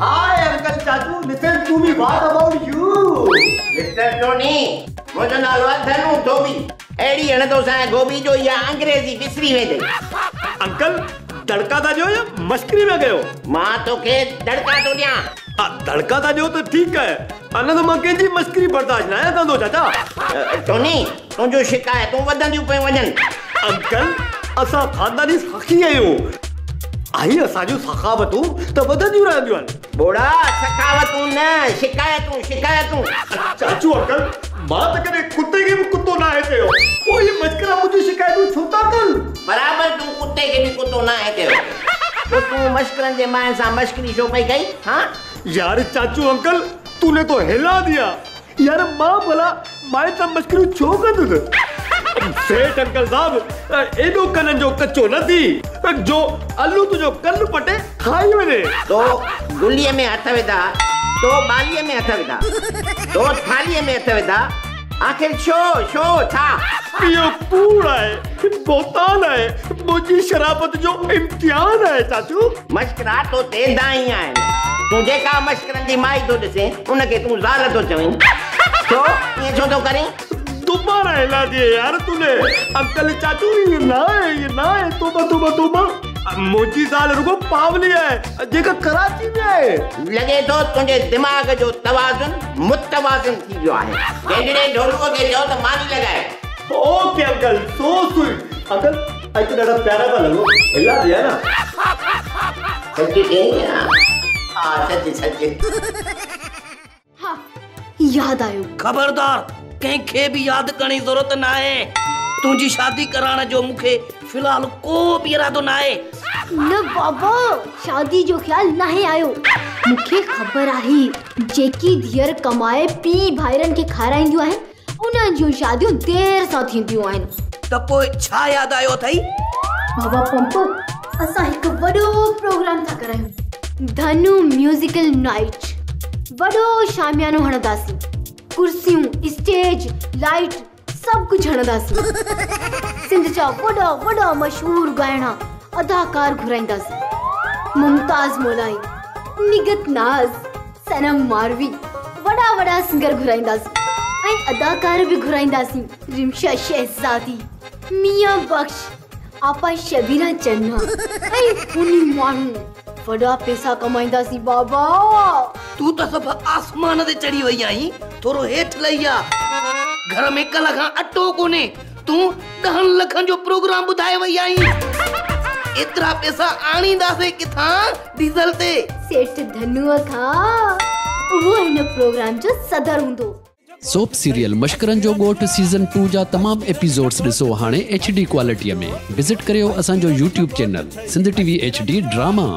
High uncle چاچو listen to me what about you. Mister Tony منهنجو نالو آهي ڌنو ڌوٻي اهڙي هڻندوسانء گوبي جو اها انگريزي وسري ويندئي. انڪل دڙڪا ٿا ڏيو يا مشڪري پيا ڪيو؟ مان توکي دڙڪا ٿو ڏيان. ها دڙڪا ٿا ڏيو ته ٺيڪ آهي نه ته مان ڪنهن جي مشڪري برداشت ناهيان ڪندو چاچا. ٽوني تنهنجون شڪايتون وڌنديون پيون وڃن. انڪل اسان خانداني سخي آهيون ۽ اسان جون سخاوتون ته وڌنديون رهنديون آهن. ٻوڙا سخاوتون نه شڪايتون شڪايتون. چاچو انڪل مان ته ڪڏهن ڪتي کي به ڪتو ناهي چيو پوء اهي مشڪرا منهنجون شڪايتون ڇو ٿا ڪن؟ برابر تون ڪتي کي به ڪتو ناهي چيو پوء تون مشڪرن جي ماين سان مشڪري ڇو پئي ڪئي هان؟ يار چاچو انڪل توني تو هلا ديا يار مان ڀلا ماين سان مشڪريون ڇو ڪندس؟ سيٺ انڪل صاحب ايڏو ڪنن جو ڪچو نه ٿي جو الو تنهنجو ڪن پٽي کائي وڃي. تو گليء ۾ هٿ وڌا، تو ٻاليء ۾ هٿ وڌا، تو ٿالهيء ۾ هٿ وڌا، آخر ڇو، ڇو، ڇا؟ اهو ڪوڙ آهي، بهتان آهي، منهنجي شرافت جو امتحان آهي چاچو. مشڪرا تو تي دانهين آهن. تون جيڪا مشڪرن جي مائي ٿو ڏسين، ان کي تون زال ٿو چوين. ڇو، ائين ڇو ٿو ڪرين؟ دوباره هلا ديي يار توني. انڪل چاچو ائين نه آهي، ائين نه آهي، توبه توبه توبه. منهنجي زال رڳو پاولي آهي، جيڪا ڪراچي ۾ آهي. لڳي ٿو تنهنجي دماغ جو توازن متوازن ٿي ويو آهي. ڊينڊڙي ڍولوء کي چئو ته ماني لڳائي. Okay uncle, so sweet. Uncle اڄ ته ڏاڍا پيارا پيا لڳو. هلا ديا نه. سچ چئين ها؟ ها سچ سچ. ها ياد آيو. خبردار ڪنهن کي به ياد ڪرڻ جي ضرورت ناهي. تنهنجي شادي ڪرائڻ جو مون کي في الحال ڪو به ارادو ناهي. نه بابا شادي جو خيال ناهي آيو. مون کي خبر آهي جيڪي ڌيئر ڪمائي پيء ڀائرن کي کارائينديون آهن انهن جون شاديون دير سان ٿينديون آهن. ته پوء ڇا ياد آيو اٿئي؟ بابا پمپ اسان هڪ وڏو پروگرام ٿا ڪرايون. Dhanu musical night. وڏو شاميانو هڻنداسين. ڪرسيون، اسٽيج، لائيٽ سڀ ڪجهه هڻنداسين. سنڌ جا وڏا وڏا مشهور ڳائڻا، اداڪار گهرائينداسين. ممتاز مولائي، نگهت ناز، صنم ماروي، وڏا وڏا سنگر گهرائينداسين ۽ اداڪار به گهرائينداسين. رمشا شهزادي، ميان بخش، آپا شبيرا چنا ۽ هني ماڻهو. وڏا پيسا ڪمائينداسين بابا. تون ته سڀ آسمان تي چڙهي وئي آهين، ٿورو هيٺ لهي آ. گهر ۾ ڪلهه کان اٽو ڪونهي، تون ڏهن لکن جو پروگرام ٻڌائي وئي آهين. ايترا پيسا آڻينداسين ڪٿان ڊيزل تي؟ سيٺ ڌنوء کان، اهو هن پروگرام جو صدر هوندو. سوپ سيريل مشڪرن جو ڳوٺ سيزن ٽو جا تمام ايپيسوڊز ڏسو هاڻي ايڇ ڊي ڪوالٽي ۾ وزٽ ڪريو اسان جو YouTube channel Sindh T V H D drama.